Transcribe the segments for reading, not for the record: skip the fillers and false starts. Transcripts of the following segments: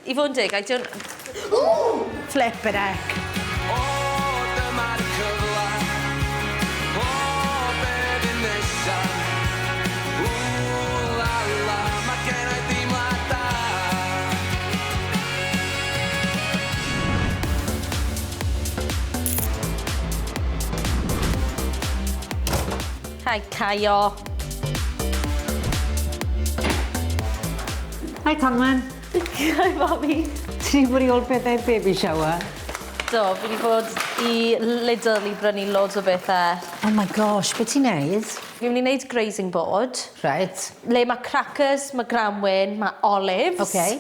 I fod yn deg, I don't... Flippin' heck. O, dyma'r cyfle. O, be fydd nesa? Ww, la la, mae gen i deimlad da. Hi, Caio. Hi, Tanwen. Hi, Mami. Ti 'di bod i ôl pethau i'r baby shower? Do, fi 'di bod i Lidl i brynu loads o bethe. Oh my gosh, be' ti'n neud? Fi myn' i neud grazing board. Reit. Le ma' crackers, ma' grawnwin, ma' olives. Oce.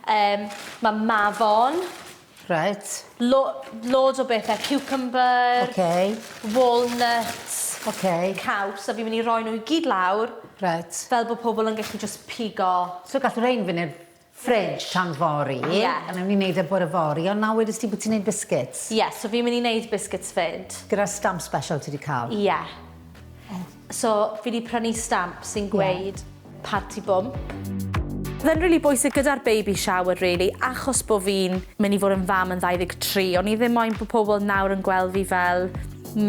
Yym ma' mafon. Reit. Lo- loads o bethe, cucumber. Oce. Walnuts. Oce. Caws, a fi myn' i roi nhw i gyd lawr. Reit. Fel bod pobl yn gallu jyst pigo. So gall rein fynd i'r fridge tan fory. Ie. A newn ni neud e bore fory, ond nawr wedest ti bod ti'n neud biscuits. Ie, so fi'n mynd i neud biscuits 'fyd. Gyda'r stamp special ti 'di ca'l. Ie. So fi 'di prynu stamp sy'n gweud parti bwmp. Oedd e'n rili bwysig gyda'r baby shower rili, achos bo' fi'n mynd i fod yn fam yn 23, o'n i ddim moyn bo' pobl nawr yn gweld fi fel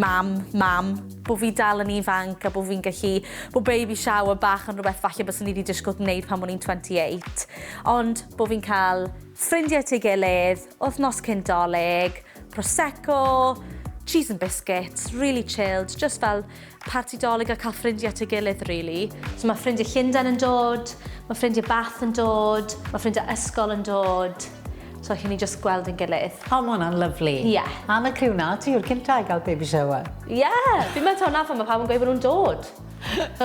mam, mam. Bo' fi dal yn ifanc a bo' fi'n gallu... bo' baby shower bach yn rhywbeth falle byswn i 'di disgwyl gwneud pan o'n i'n 28. Ond bo' fi'n cael ffrindiau at ei gilydd, wythnos cyn 'Dolig, prosecco, cheese and biscuits, really chilled, just fel parti 'Dolig a cael ffrindiau at ei gilydd rili. So mae ffrindiau Llundain yn dod, mae ffrindiau Bath yn dod, mae ffrindiau ysgol yn dod. So allwn ni jyst gweld ein gilydd. O, ma' hwnna'n lyfli. Ie. A yn y criw 'na, ti yw'r cynta i gael baby shower. Ie! Fi'n meddwl taw 'na pham ma' pawb yn gweud bod nhw'n dod.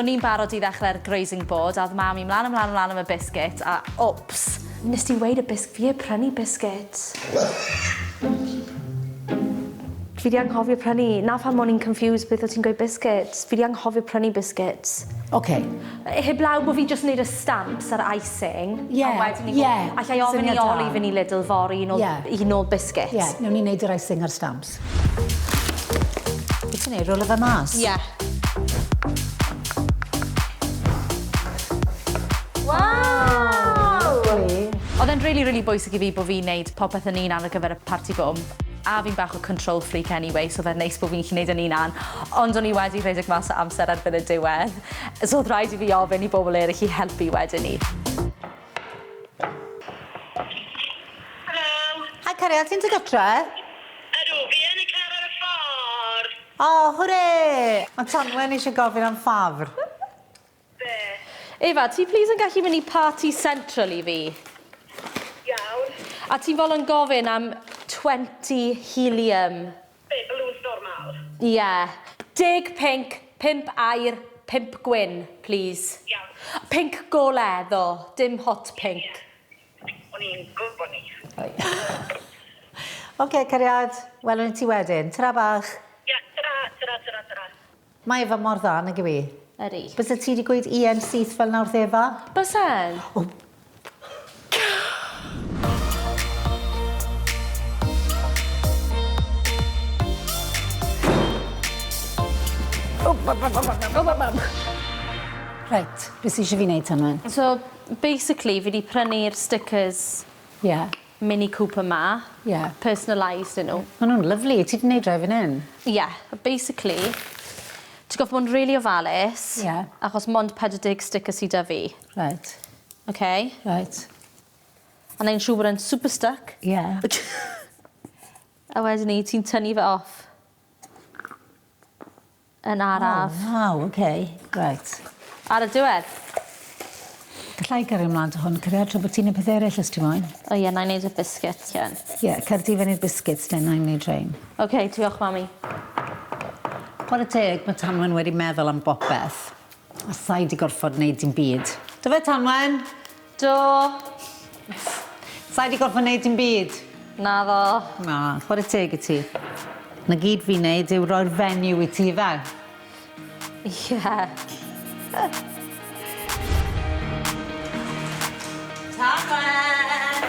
O'n i'n barod i ddechrau'r grazing board a o'dd mam i mlan a mlan a mlan am y biscuit a wps! Nes di weud y bisg fi heb prynu biscuits. Fi 'di anghofio prynu. 'Na pham o'n i'n confused beth o' ti'n gweud biscuits. Fi 'di anghofio prynu biscuits. Oce. Heblaw bo' fi jyst neud y stamps a'r icing. Ie, A wedyn 'ny ie. Alla i ofyn i Oli fyn' i Lidl fory i nôl... Ie. I nôl biscuits. Ie, newn ni neud yr icing a'r stamps. Be' ti'n neud, rolo fe mas? Ie. Waw! O'dd e'n rili rili bwysig i fi bo' fi'n neud popeth yn 'unan ar gyfer y parti bwmp. A fi'n bach o control freak anyway so o'dd e'n neis bo' fi'n gallu neud e'n 'unan. Ond o'n i wedi rhedeg mas o amser erbyn y diwedd. So o'dd rhaid i fi ofyn i bobl eryll i helpu wedyn 'ny. Helo. Hi cariad, ti'n dod gatre? Ydw, fi yn y car ar y ffordd. O, hwre! Mae Tanwen eisiau gofyn am ffafr. Be? Efa, ti plîs yn gallu mynd i Party Central i fi? Iawn. A ti'n fodlon gofyn am 20 helium? Be, balloons normal? Ie. Deg pinc, pump aur, pump gwyn, plîs. Iawn. Pinc gole, ddo, dim hot pink. Ie. O'n i'n gwybod 'ny. Oce, cariad. Welwn ni ti wedyn. Tara bach. Ia, tara, tara, tara, tara. Mae Efa mor dda, nag yw 'i? Ydi. Byse ti 'di gweud ie yn syth fel 'na wrth Efa? Bysen. O! Reit, be sy isie fi neud Tanwen? So, basically, fi 'di prynu'r stickers... Ie. Mini Cooper 'ma. Ie. Personalised 'yn nhw. Ma' nw'n lyfli. Ti 'di neud rhai fan 'yn? Ie. Basically, ti gorffod bod yn rili ofalus. Ie. Achos mond 40 sticker sy 'da fi. Reit. Oce? Reit. A neud yn siŵr bod e'n super stuck. Ie. A wedyn 'ny ti'n tynnu fe off. Yn araf. O waw oce reit. Ar y diwedd. Galla i gario mlan 'da hwn cariad tra bo' ti'n neud pethe eryll os ti moyn. O ie 'nai neud y biscuits ie. Ie cer di fyny'r biscuits te 'nai neud rhein. Oce diolch mami. Chware teg ma' Tanwen wedi meddwl am bopeth. A sai 'di gorffod neud dim byd. Do fe Tanwen? Do. Sai 'di gorffod neud dim byd. Naddo. Na, chware teg i ti. 'Na gyd fi'n neud yw roi'r venue i ti ife? Ie. Tanwen!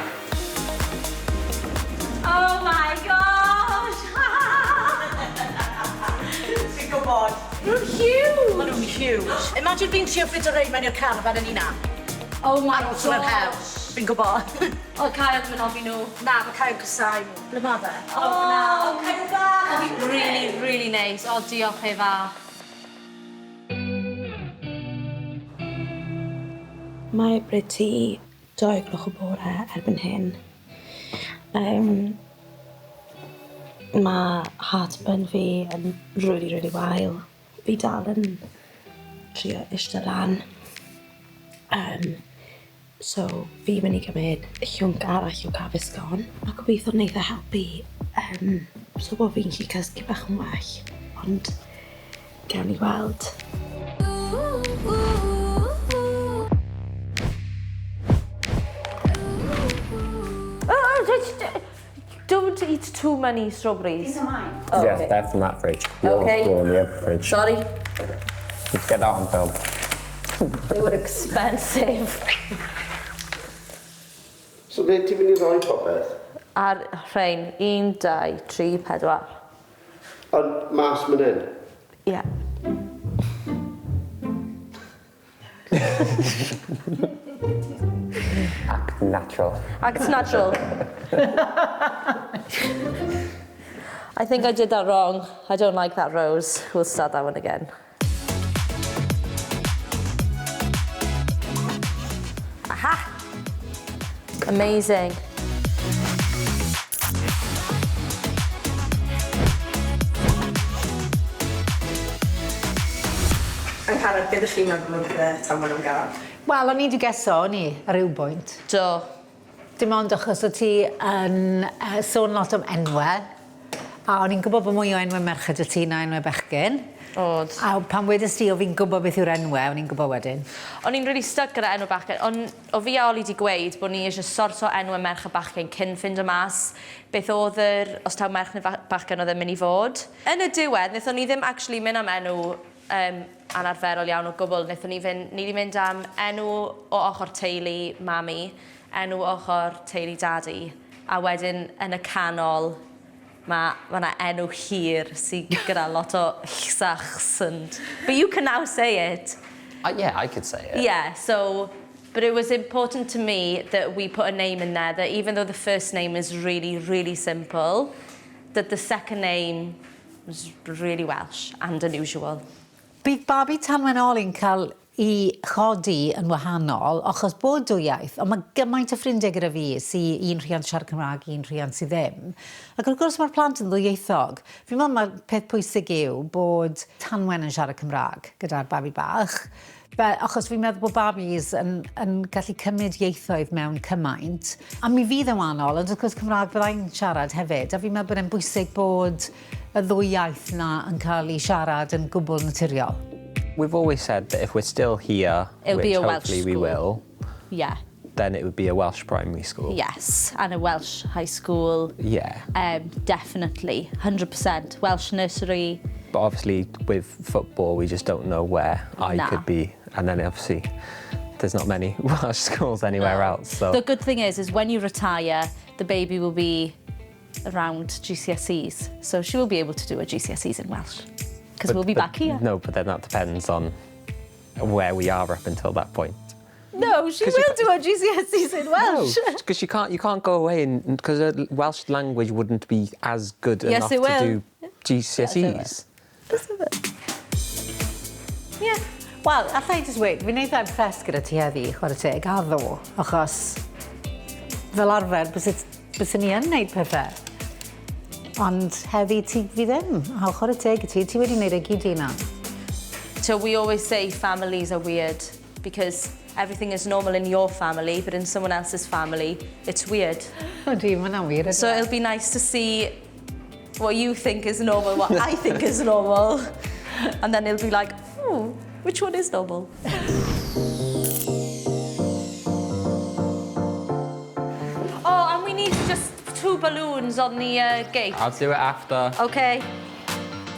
Oh my gosh! Fi'n gwbod. Ma' nw'n huge! Ma' nw'n huge. Imagine fi'n trio ffito rein mewn i'r carafan yn unan. Oh my Ar ôl trwy'r hewl. gosh! Fi'n gwbod. O, Caio ddim yn hoffi nhw. Na, mae Caio'n casau nhw. Ble ma fe? O, na. O, Caio bach. Really, really nice. O, diolch Efa. Mae bryd i 2 gloch o bore erbyn hyn. Mae heartburn fi yn really, really wael. Fi dal yn trio eistedd lan. So fi mynd i gymryd llwnc arall o Gaviscon. A gobeithio wneith e helpu so bod fi'n gallu cysgu bach yn well. Ond gawn ni weld. Oh, don't eat too many strawberries. These are mine. Oh, Yeah, okay. they're from that fridge. Yours Okay. go in the other fridge. Sorry. Let's get that on film. They were expensive. So ble ti'n mynd i roi popeth? Ar rhain, 1, 2, 3, 4. Ond mas man hyn? Yeah. Act natural. Act natural. I think I did that wrong. I don't like that rose. We'll start that one again. Aha! Amazing. Angharad, beth ydych chi'n meddwl o'r Tanwen am Gareth? Wel, o'n i wedi geso, o'n i, ar ryw bwynt. Do. Dim ond achos o ti yn sôn lot am enwau, a o'n i'n gwybod bod mwy o enwau merched y ti na enwau bechgyn. Oedd. A pan wedys ti o fi'n gwybod beth yw'r enwau, o'n i'n gwybod wedyn. O'n i'n really stuck gyda enw bachgen, ond o fi a Oli 'di gweud bod ni eisiau sorto enwau merch a bachgen cyn ffindo mas beth oedd yr, os taw merch neu bachgen oedd e'n mynd i fod. Yn y diwedd, wnaethon ni ddim actually mynd am enw anarferol iawn o gwbl. Wnaethon ni fynd, ni wedi mynd am enw o ochr teulu mami, enw o ochr teulu dadi, a wedyn yn y canol mae 'na enw hir sydd gyda lot o chsachs and... But you can now say it. Yeah, I could say it. Yeah, so, but it was important to me that we put a name in there that even though the first name is really, really simple, that the second name was really Welsh and unusual. Bydd babi Tanwen Oli'n cael i chodi yn wahanol achos bod dwy iaith, ond mae gymaint o ffrindiau gyda fi sy'n un rhiant siarad Cymraeg, un rhiant sydd ddim. Ac wrth gwrs mae'r plant yn ddwyieithog. Fi'n meddwl mae'r peth pwysig yw bod Tanwen yn siarad Cymraeg gyda'r babi bach. Be, achos fi'n meddwl bod babis yn gallu cymryd ieithoedd mewn cymaint. A mi fydd yn wahanol, ond wrth gwrs Cymraeg byddai'n siarad hefyd. A fi'n meddwl bod e'n bwysig bod y ddwy iaith na yn cael ei siarad yn gwbl naturiol. We've always said that if we're still here, It'll which be a Welsh hopefully we school. will, then it would be a Welsh primary school. Yes, and a Welsh high school. Definitely, 100%. Welsh nursery. But obviously with football, we just don't know where I Na. could be. And then obviously there's not many Welsh schools anywhere No. else. So The good thing is when you retire, the baby will be around GCSEs. So she will be able to do her GCSEs in Welsh. Because we'll be back here. No, but then that depends on where we are up until that point. No, she 'Cause you will do her GCSEs in Welsh. No, because you can't go away and because the Welsh language wouldn't be as good Yes, enough it to will. do GCSEs. Yeah. Wel, allai jyst weud, fi'n eitha impressed gyda ti heddi, chwarae teg, a ddo, achos fel arfer, bys ni yn neud pethau. Ond heddi ti fi ddim. A chwarae teg i ti, ti wedi neud e gyd i na. So we always say families are weird because everything is normal in your family, but in someone else's family, it's weird. Ydy, mae hwnna'n wir. So it'll be nice to see what you think is normal, what I think is normal. And then it'll be like, "Ooh, which one is normal?" Oh, and we need just two balloons on the gate. I'll do it after. Okay.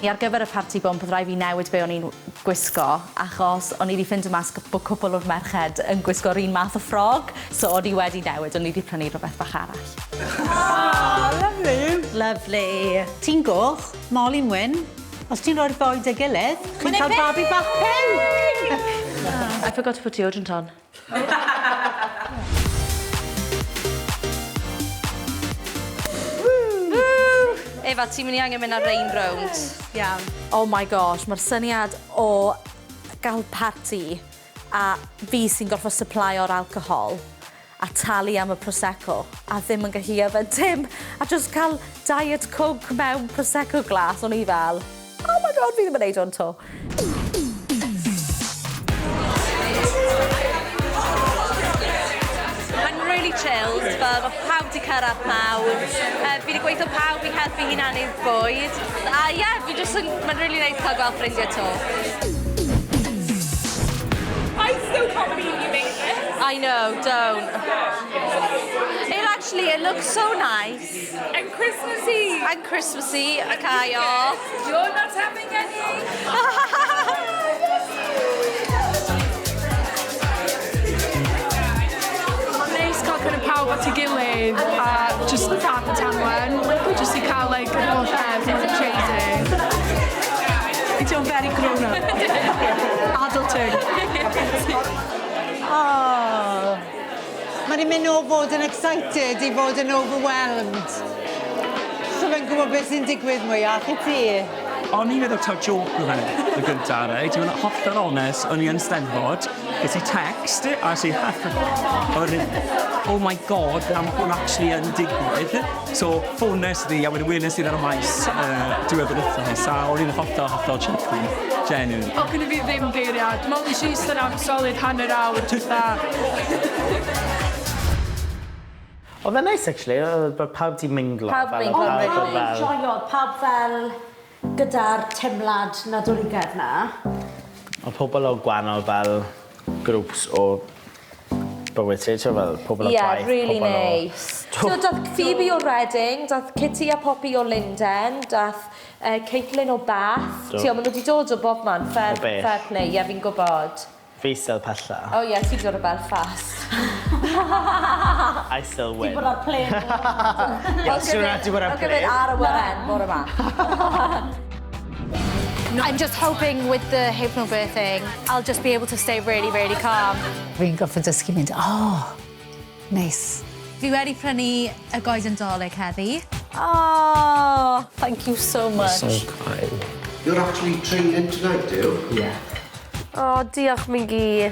I ar gyfer y parti bump, oedd rhaid fi newid be o'n i'n gwisgo, achos o'n i wedi ffindo mas bod cwpl o'r merched yn gwisgo'r un math o ffrog, so o'n i wedi newid, o'n i wedi prynu rhywbeth bach arall. Oh, lovely. Lovely. Ti'n goch, Molly'n wyn. Os ti'n rhoi'r ddou 'da'i gilydd, chi'n cael babi bach pink. I forgot to put deodorant on. Efa, ti'n mynd i angen mynd ar rein rownd. Iawn. Oh my gosh, mae'r syniad o gael parti a fi sy'n gorfod supplyo'r alcohol a talu am y Prosecco a ddim yn gallu yfed dim a just cael Diet Coke mewn Prosecco glass, o'n i fel, "Oh my God, fi ddim yn neud hwn 'to." Mae'n really chilled, fel mae pawb 'di cyrraedd nawr. Fi 'di gweithio pawb i helpu hunanu'r bwyd. A ie, yeah, fi jyst yn... Mae'n really nice cael gweld ffrindiau 'to. I still can't believe you made this. I know, don't. It actually, it looks so nice. And Christmassy. And Christmassy, okay, oh. You're not having any. Mae'n neis cael kind of pawb at ei gilydd a just fab y Tanwen, just i cael like yr holl everyone chasing. Fi teimlo'n very grown up. Adulting. Oh. Mae 'di mynd o fod yn excited i fod yn overwhelmed. So fe'n gwybod beth sy'n digwydd mwyach i ti. O'n i'n meddwl taw joke oedd hynny, y gyntaf, reit? Dwi'n hollol onest, o'n i yn Steddfod, ges i text, a es i, o'n i, "Oh my God, am hwn actually yn digwydd." So, ffones fi, a wedyn weles i ar y maes diwedd yr wythnos, a o'n i'n hollol, hollol chuffed, genuine. O, gyda fi ddim geiriau. Dwi'n meddwl nes i eistedd am solid hanner awr. Fatha. Oedd e'n nice, actually. Oedd bod pawb 'di minglo. Pawb fel, minglo, oedd really. pawb fel Joio, pawb fel gyda'r teimlad Nadoligaidd na. Oedd pobl o gwahanol fel grŵps o bywyd ti, ti'n fel pobl o Yeah, gwaith, really pobl o nice. So, dath Phoebe o Reading, dath Kitty a Poppy o Lundain, dath Caitlin o Bath. Do. Ti'n maen nhw wedi dod o bob man, fair, O bell. Fair play, ie, yeah, fi'n gwybod. Fi still pella. Oh ie, yeah, ti'n dod o Belfast. I still win. Bod ar plane. Ie, siwr na ti bod ar I'll give it plane. ar y awyren, bore ma. I'm just hoping with the hypnobirthing, I'll just be able to stay really, really calm. Fi'n gorfod dysgu mynd, "Oh, neis." Fi wedi prynu y goeden Dolig heddi. Oh, thank you so much. So kind. You're actually training tonight, do you? Yeah. Oh, diolch, Mingi.